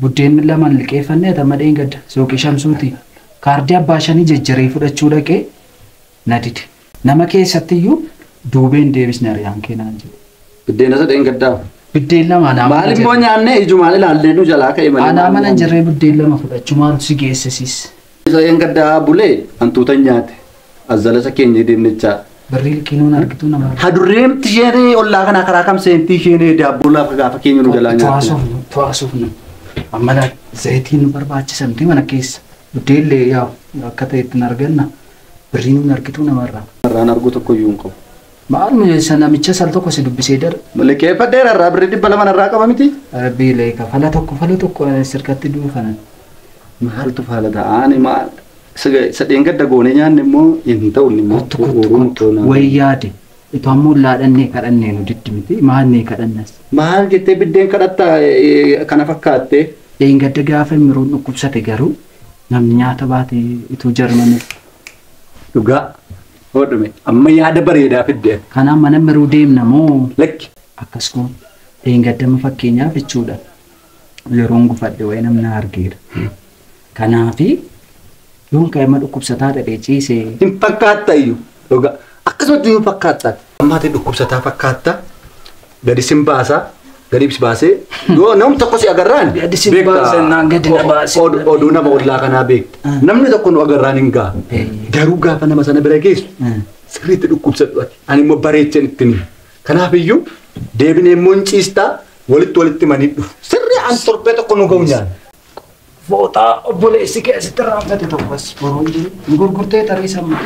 Buddeen lamaan liqeeffannee amma dheengadda suuqii Shamsuuti. Kaardii abbaa shanii jejjeree fudhachuu dhaqee na dide. Nama keessattiyyuu duubeen deebisne ari'aan keenaan jedhe. Biddeena isa dheengaddaa. Biddeen lama anaa Maal mana immoo jirre. Nyaannee ijumaan ilaallee nu jalaa ka'e malee. Anaa mana hin jirree buddeen lama fudhachuu maaltu si geessisiis? Isa dheengaddaa bulee hantuuta nyaate. Azzala isa keenya deemnichaa. Birrii liqiinuun argituu nama. Hadurreemti isheen ollaa kanaa karaa kam seentii isheen daabboo lafa gaafa keenya nu jalaa nyaate. To'asuuf to'asuuf nu. Amma zayitiin nu barbaachisa miti mana keessa. Buddeenillee yaa'u akka ta'etti hin arganna. Birrii nuun argituu namarraa. Irraan argu tokko iyyuu hin qabu. Maal isa namicha sal tokko si dubbisee dara. Liqeeffadheera irraa birrii 200 irraa qaba miti. Rabbii leeka fala tokko fala tokko sirkatti duufanan. Maaltu faala ta'ani maal isa dheengadda goonee nyaanne immoo hin ta'u inni immoo Kottu kottu kottu wayi yaade itoo ammoo laadhannee kadhannee nu diddi miti maannee kadhannas. Maal jettee biddeen kadhatta kana fakkaatte. Dheengadda gaafa miruun dhukkubsate garuu namni nyaata baate itoo jarmanii. Dhugaa hodhume amma yaada bareedaa fiddee. Kanaaf mana miruu deemna moo Lakki. Akkas kun dheengaddama fakkeenyaaf jechuudha. Yeroon gufadhe wayi namni argeera. Kanaafi yoon ka'e dhukkubsataa dhadhee ciisee. Hin fakkaatta iyyuu. Dhugaa akkasumatti hin fakkaatta. Ammaati dhukkubsataa fakkaatta. Gadi sin baasaa. Gadi si baasee yoo namni tokko si agarraan. Gadi sin baasee naan gadi na baasee. Oduu nama ollaa kanaa beekta. Namni tokko nu agarraan hin ga'a. Garuu gaafa nama sana bira geessu sirriitti dhukkubsadhu ati. Ani immoo bareechan ittiin. Kanaaf iyyuu deebinee immoo hin ciistaa walitti walitti manii dhufu. Sirrii an torbee tokko nu ga'u nyaanna. Fooxaa obboleessi keessatti raanfate tokkos boruun jiru. Gurgurtee tarii sammuu.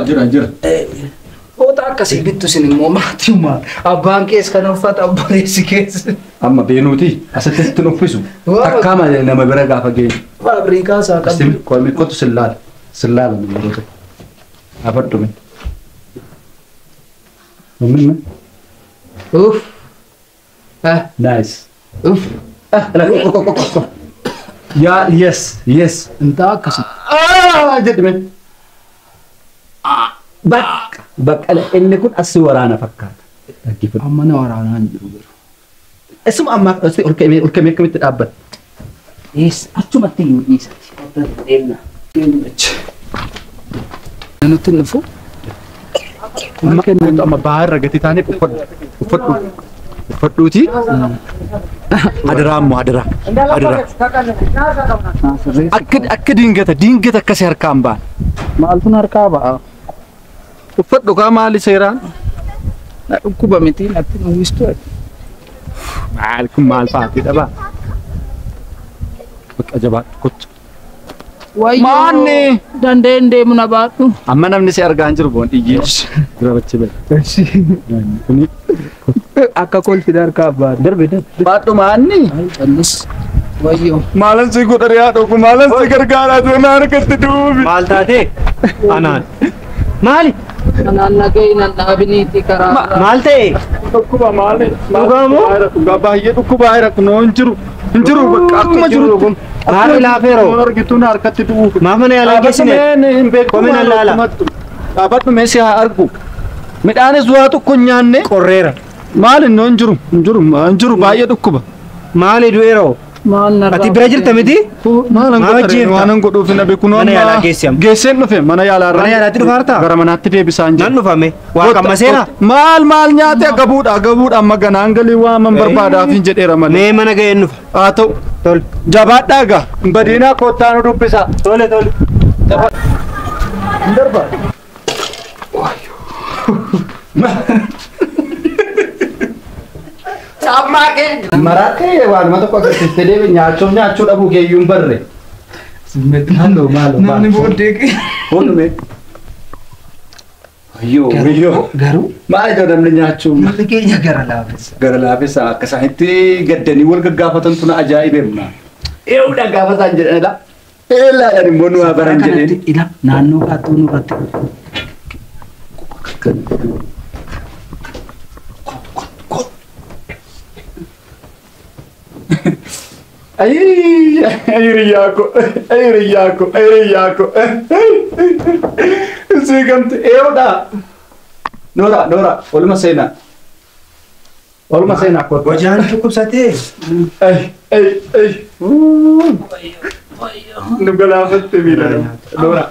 Jira jira. Fooxaa akkasii bittu isin immoo maatiiwwan abbaan kees kan uffata obboleessi kees. Amma beenuuti asitti sitti uffisu. Takkaa malee nama bira gaafa geenyu. Faabrikaa isaa qabdu. Kolmi kottu sillaala. Sillaala nama yeroo tokko. Afadhume. Mummin. Uff. Nice. Uff. Yaa yes yes. Intaa akkasii. Jedhime. Bakka bakka inni kun asii waraana fakkaata. Amma na waraanaa hin jiru garuu. Isuma ammaa ol ka'ee ol ka'ee akkamitti dhaabbata? Ees achumatti iyyuu dhiisati. Deemna. Nutti hin dhufu. Amma baay'ee gatii taanee uffadhu uffadhu uffadhuuti. Adaraa immoo adaraa adaraa. Akka akka diingata diingata akkasii harkaan ba'an. Maaltu harkaa ba'a? Uffadhu kaa maali seeraan? Na dhukkuba miti natti uwwistu. Maal kun maal fa'aati dhabaa? Bakka jabaadhu kottu. Maanni! Dandeen deemu na baadhu. Amma namni si argaa hin jiru boon iyyee. Dura bachi bala. Kuni Akka kolfi harkaa baadhu. Darbe darbe. Baadhu maanni? Callis. Wayyoo. Maalan si godha riyaa dhooku maalan si gargaaraa jiru na harkatti duubi. Maal taatee? Anaan. Maali? Anaan nagee nan dhaabiniiti karaa. Maal ta'e? Dhukkuba maali? Dhugaa moo? Dhugaa baay'ee dhukkuba jira kunoo hin jiru. Hin jiru bakka akkuma jirutti. Maal laafeeroo? Kun argitu na harkatti du'uuf. Maaf mana yaalaa geessine? Hin beeku. Komeen allaala. Dhaabadhu mee si haa argu. Midhaanis waa tokko hin nyaanne. Qorreera. Maal innoo hin jiru hin jiru hin jiru baay'ee dhukkuba. Maali du'eeroo? Maal narraa? Ati bira jirta miti? Maalan Maal godha ajjeefta? waanan godhuuf hin dhabe kunoo Mana yaalaa geessi amma. Geesseen dhufe mana yaalaa irraa. Mana yaalaatti dhufa hartaa? Gara manaatti deebisaan jira. Nan dhufame. Waa qammaseera? Maal maal nyaate agabuudha agabuudha amma ganaan galii waaman barbaadaaf hin jedheera malee. Mee mana ga'een dhufa. Haa ta'u. Tole. Jabaadhaa egaa. Hin badiinaa kottaa nu dubbisaa. Tole tole. Hin darbaa. Caammaa kee. Maraatee waanuma tokko agarsiistee deebi nyaachuuf nyaachuu dhabuu keeyyuu hin barre. Maaloo maaloo. Namni booddee. Hundume. Ayyoo ayyoo. Garuu Maal ijoo namni nyaachuu. namni keenya gara laafessa. Gara laafessa akka isaanitti gaddanii wal gaggaafatantu na ajaa'ibeemna. Eewudha gaafa isaan jedhanidha. Eellaadhaan immoo nu haa baran jedheen. Ila naannoo kaattuu nurratti. Ayii hiriyaa ko hiriyaa ko hiriyaa ko. Siigamte eewudha. Noora noora oluma seenaa. Olma seenaa kottaa. Bojaan dhukkubsatee. Ay ay ay. Nu galaafatte miila. Dora.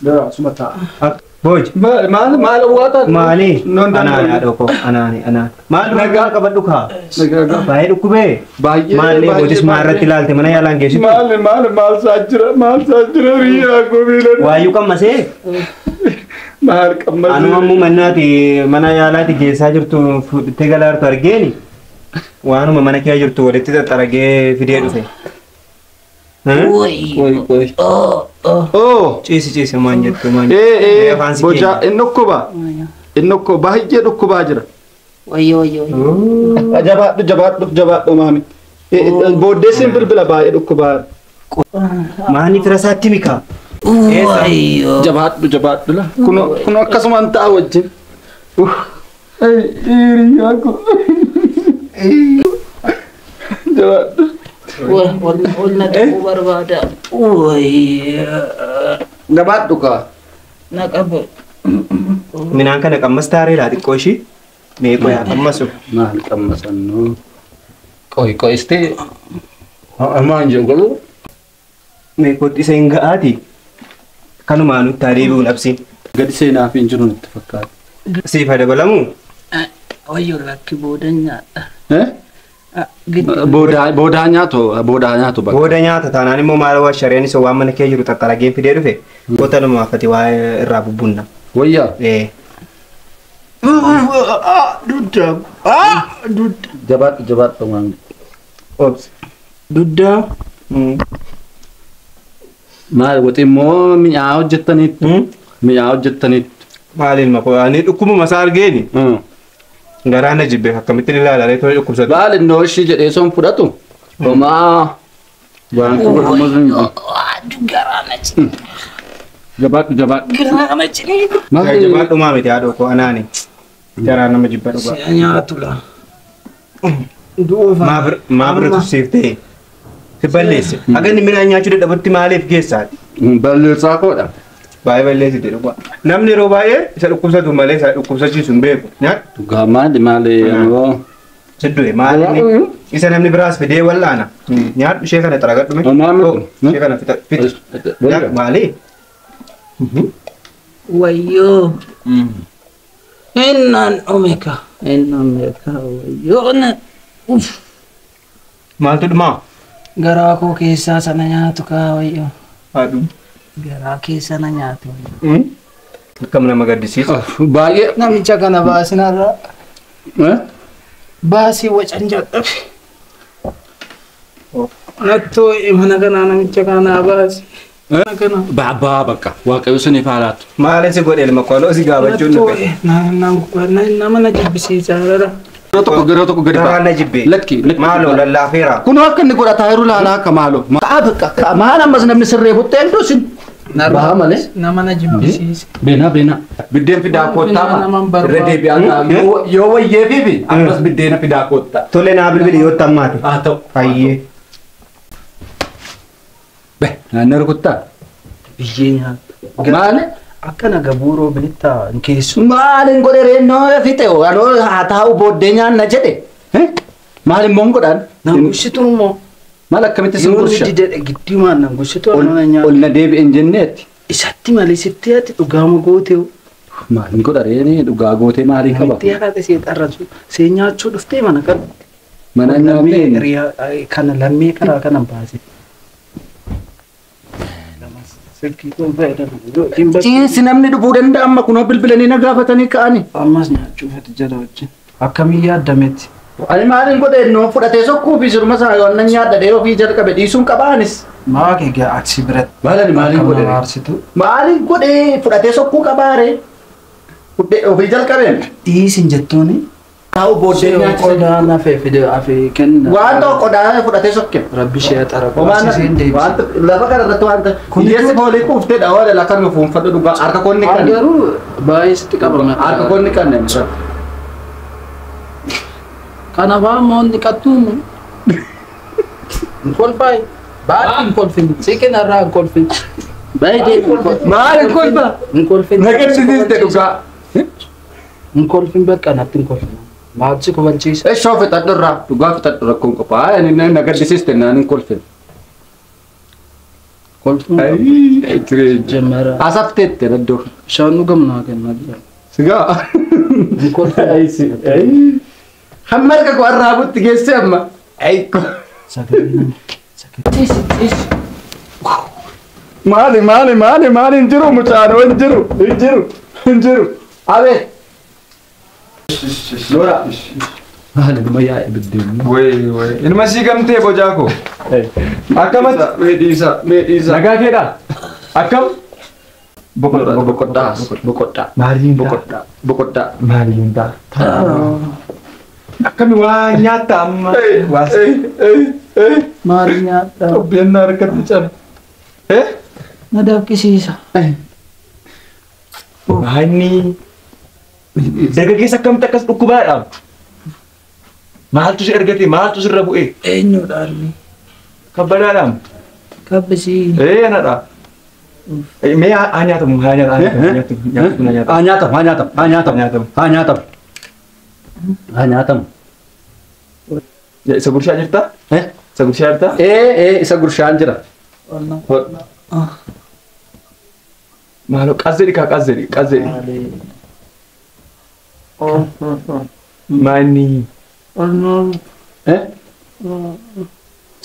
Dora suma ta'a. Boj. Maal maal waata? Maali? Non Anaani haadha koo anaani anaani. Maal nagaa qabadhu kaa? Nagaa. Baay'ee dhukkubee. Baay'ee. Maallee bootis maarratti ilaalte mana yaalaan geessitu. Maal maal maal saa jira maal saa jira riyaa koo miila. Waayyuu qammasee? Maal qammasee? Anuma ammoo mannaati mana yaalaati geessaa jirtu fudhattee galaartu argeeni. Waanuma mana kee jirtu walitti xaxaragee fidee dhufe. Oi oi. Oh. Ciisi ciisi maan jettu maan Ee boja inni dhukkuba. Inni dhukkuba baay'ee dhukkubaa jira. Wayyo wayyo. Jabaadhu jabaadhu jabaadhu maami. Booddeessiin bilbila baay'ee dhukkubaa. Maani fira isaatti mika. Wayyo. Jabaadhu jabaadhu la. Kun kun akkasumaan ta'a wajjin. Hiriyaa koo. Jabaadhu. Wal na tuquu barbaada. Wayyo. Jabaadhu kaa. Na qabe. Minaan kana qammas taaree laa xiqqoo ishii. Meeqoo yaa qammasu. Maal qammasannoo? Qoy qoystee ammaan jiru garuu. Meeqootti isa hin ga'aati. Kanumaa nutti haa deebi'uun absiin. Gadi seenaa fi hin jiru nutti fakkaata. Siif haa dabalamu? Wayyo lakki booda nyaadha. Boodaa nyaatu boodaa nyaatu bakka. Booda nyaata taanaan immoo maal waa shareen isa waan mana kee jiru xaxaragee fidee dhufe goota namaafati waa irraa bubbunna. Wayyaa. Dudda. Dudda. Jabaadhu jabaadhu maami. Obs. Dudda. Maal gooti immoo mi'aa hojjettaniittu. Mi'aa hojjettaniittu. Maaliin makoo ani dhukkubuma isaa argeeni. Garaa na jibbe akkamittiin ilaalaa tole dhukkubsatu. Maal innoo ishii jedhee son fudhatu. Homaa waan godhamu sun. Garaa na jibbe. Jabaadhu jabaadhu. Garaa na jibbe. Jabaadhu maamiti haadha koo anaani. Garaa nama jibba dhugaa. Si'a nyaatu laa. Maaf irra tursiiftee? Si balleesse. Akka inni midhaan nyaachuu dadhabutti maaliif geessaati? Balleessaa koodha. Baay'ee balleessite dhugaa. Namni yeroo baay'ee isa dhukkubsatu malee isa dhukkubsachiisu hin beeku. Nyaadhu. Dhugaa maali maali ammoo. Siddu'e maali inni isa namni biraas fidee wal'aana. Nyaadhu ishee kana xaragadhu mee. Ishee kana fixi. Nyaadhu maali? Wayyoo. Innaan dhume ka. Innaan beeka wayyoo. Uff. Maaltu dhumaa? Garaa koo keessaa sana nyaatu kaa wayyoo. Haadhu. Garaa keessa na nyaatu. Akkam nama gaddisiisa. Baay'ee. Namicha kana baasinarraa. Baasii wacan jalqabe. Nattoo mana kanaa namicha kanaa baasi. Mana kana. Baabaa bakka waaqayyo siniif haa laatu. Maal si godhe ilma koo si gaafachuun dhufe. Nama na jibbisiisa rara. Yeroo tokko gadi Garaa na jibbe. Lakki lakki. Maaloo lallaafeera. Kunoo akka inni godhataa jiru laalaa akka maaloo. Ka'a bakka maal ammas namni sirree buttee hin duusin. Baha malee. Nama na jibbisiisa. Beenaa beenaa. Biddeen fidaa koottaa irra deebi'aa yoo wayyeefiifi ammas biddeena fidaa koottaa. Tole naa bilbili yoo tammaate. Haa ta'u. Fayyee. Be naannoo rukuttaa. Biyyee nyaata. Maali? Akka naga buuroo beektaa hin keessu. Maaliin godhe reennoo fixe anoo haa taa'u booddee nyaanna jedhe. Maal immoo hin godhaan? Nan gussitu immoo. Maal akkamitti sin gursha? Yoo inni gidduumaan nan gussitu anoo nyaata. Ol na deebi'e hin jenneetti. Isatti malee sitti ati dhugaama gootee. Maal hin godha reeni dhugaa gootee maalii qaba? Namitti haadha see xarrasu see nyaachuu dhuftee mana kana. Mana nyaannee. Kana lammii karaa kanan baase. Ciinsi namni dhufuu danda'a amma kunoo bilbilanii na gaafatanii ka'anii. Ammas nyaachuu fedha jala wajjin. Akkamiin yaadametti? Ani maaliin godhe innoo fudhatee sokkuu fi sirma isaa yoo annan nyaadha dheeroo ofii jalqabe dhiisuun qabaanis. Maa kee aksi biratti. Maal ani maaliin godhe? Maaliin godhe fudhatee sokkuu qabaare? Ofii jalqabeen. Dhiisin jettuuni. Taa'u booddee nyaachise. Qodaa nafee fide afee kenna. Waan ta'u qodaa fudhatee sokke. Rabbi ishee xara qoosiseen deebise. Lafa kana irratti waan ta'e. Hiyyeessi foolii quuftee dha waan lafa kanuma fuunfadhu dhugaa harka koonni kan. Garuu baay'ee sitti qabama. Harka koonni kan. Kanaafaa moonni qattuumu. Hin kolfaayi. Baay'ee hin kolfin. Siqin irraa hin kolfin. Baay'ee hin kolfin. Maal hin kolfa? Hin kolfin. Na gaddisiiste dhugaa. Hin kolfin bakka natti hin kolfin. Maaltu kubalchiisa? Eshoo fixadhu irraa dhugaa fixadhu rakkoon qophaa. Ani na gaddisiiste naan hin kolfin. Kolfuun jemmara. Asafteette iddoo. Bishaan dhugamnaa kennaa jira. Sigaa. Kolfuun. Hamma harka koo arraabutti geesse amma. Sagalee. Ciisi. Maali maali maali maali hin jiru mucaan hin jiru hin jiru hin jiru. Abeet. Loora. Maali nama yaa'e biddeen. Wayii wayii. Ilma sii gamtee bocaa koo. Akkamatti? Mee dhiisa mee dhiisa. Nagaa keedhaa? Akkam? Boqodhaa boqodhaa boqodhaa. Maaliin Boqodhaa boqodhaa. Maaliin ta'a? Akkami waa nyaatta amma? Maali nyaadha? Obbeen harkatti cabe. Na danfisiisa. Maanni dargaggeessa akkamitti akkas dhukkubaadha? Maaltu si argate? Maaltu sirra bu'e? Eenyudha inni? Kabbadaadhaam? Kabbisii. Ee anadha. Mee haa nyaatamu haa nyaatamu Haa nyaatamu haa nyaatamu haa nyaatamu haa nyaatamu haa nyaatamu. Isa gurshaa jirtaa? Isa gurshaa jirtaa? Ee isa gurshaan jira. Maaloo qas jedhi kaa qas jedhi qas jedhi. Maanni.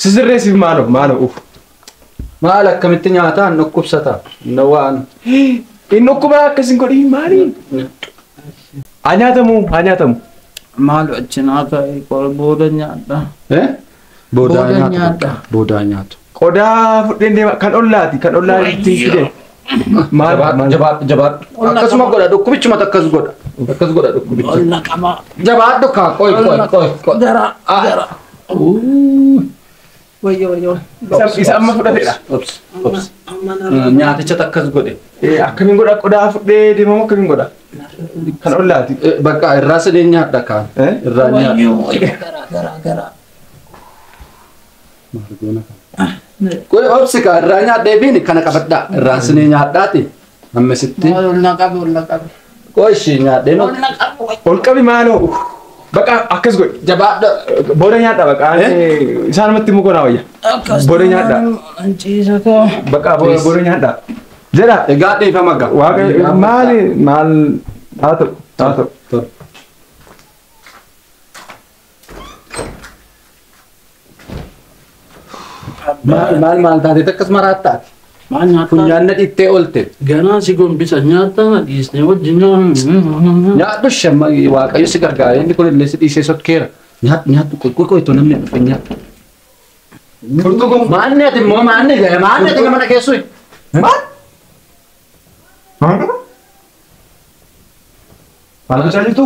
Sisirreessiif maaloo maaloo uff. Maal akkamitti nyaataan dhukkubsata? Waan. Inni dhukkubaa akkas hin godhin maali? Haa nyaatamu haa nyaatamu. Maal achi naa ta'e booda nyaadha. Boodaa nyaatu. Boodaa nyaatu. Qodaa fudheen deema kan ollaati kan ollaa ittiin fide. Maal jabaadhu jabaadhu. Akkasuma godha dhukkubichuma akkas godha. Akkas godha dhukkubicha. Olla qaba. Jabaadhu kaa qoy qoy qoy qoy. Gara gara. Wayyo wayyo. Isa amma fudhatedha. Obs obs. Nyaaticha akkas godhe. Akkamiin godha qodaa fudhee deemamu akkamiin godha? Kan ollaati. Bakka irraa sadeen nyaadha kaan. Irraa nyaadha. Wayyo gara gara gara. Maal goona kana? Qoy obsi kaa irraa nyaadhee biini kana qabadhaa. Irraan sinee nyaadhaati. Amma sitti. Ol na qabi ol na qabi. Qoy ishii nyaadhee Ol na qabi. Ol qabi maaloo. Bakka akkas godhi. Jabaadha. Booda nyaadha bakka isaanumatti immoo naa wayya. Booda nyaadha. Ciisa koo. Bakka booda nyaadha. Jedha. Egaa dhiifama gaa. Waaqa maali maal haa ta'u haa ta'u. Maal maal maal taatee akkas maraataati. Maal nyaata? Funyaan na dhiittee oolte. Ganaa si gombisa nyaata dhiisnee wajjin nyaanna. Nyaadhu shamma waaqayyo si gargaara inni kun illee si dhiisee sokkeera. Nyaadhu nyaadhu qoy qoy qoy namni dhufe nyaadhu. Furtuu Maanni ati immoo maanni maanni ati mana keessu. Maal? Maal qaba? Maal gochaa jirtu?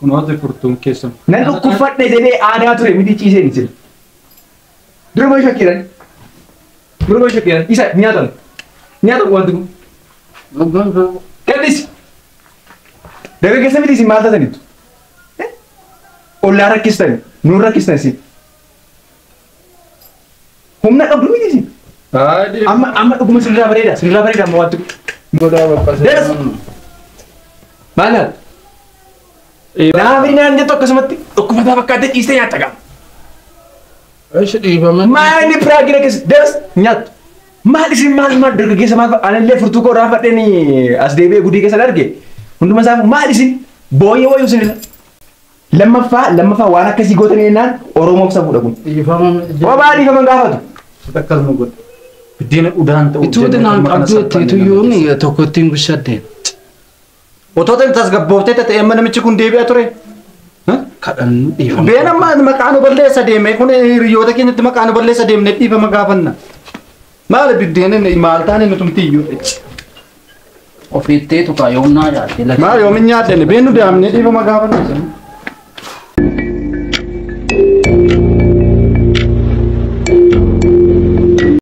Kunooti furtuun keessan. Nan dhukkubfadhe jedhee aadaa ture miti ciiseen jira. Durba shakkiran. Durba shakkiran. Isa nyaatamu. Nyaatamu wanti kun. Gadhiisi. Dargaggeessa miti isin maal taataniitu? Ollaa rakkistani. Nuun rakkistan isin. Humna qabdu miti isin. Amma amma dhuguma sirraa bareeda. Sirraa bareeda amma wanti kun. Dees. Maal nyaata? Naafni naan jettu akkasumatti dhukkubataa fakkaatee ciistee nyaatta qaba. Eessi dhiifama. Maal inni piraagina keessa dees nyaattu. Maal isin maal maal dargaggeessa maal anillee furtuu koo raafadheen as deebi'ee gudii keessa arge. Hunduma isaa maal isin booyyee wayuu isin lammaffaa lammaffaa waan akkasii gootanii jennaan Oromoof safuudha kun. Dhiifama. Obaa dhiifama gaafatu. Akkasuma godha. Biddeena udaan ta'uu. Ituu dinaan qabdu itti yoon tokko ittiin gushadde. Otoo ta'in tasgabbooftee ta'e amma namichi kun deebi'aa ture. Kadhannu dhiifama. Been amma maqaa nu balleessa deeme kun hiriyoota keenyatti maqaa nu balleessa deemnee dhiifama gaafanna. Maal biddeena maal taane nutumti iyyuu. Ofiittee tuqaa yoomnaa yaadde. Maal yoomin nyaadde been nu deemnee dhiifama gaafanna.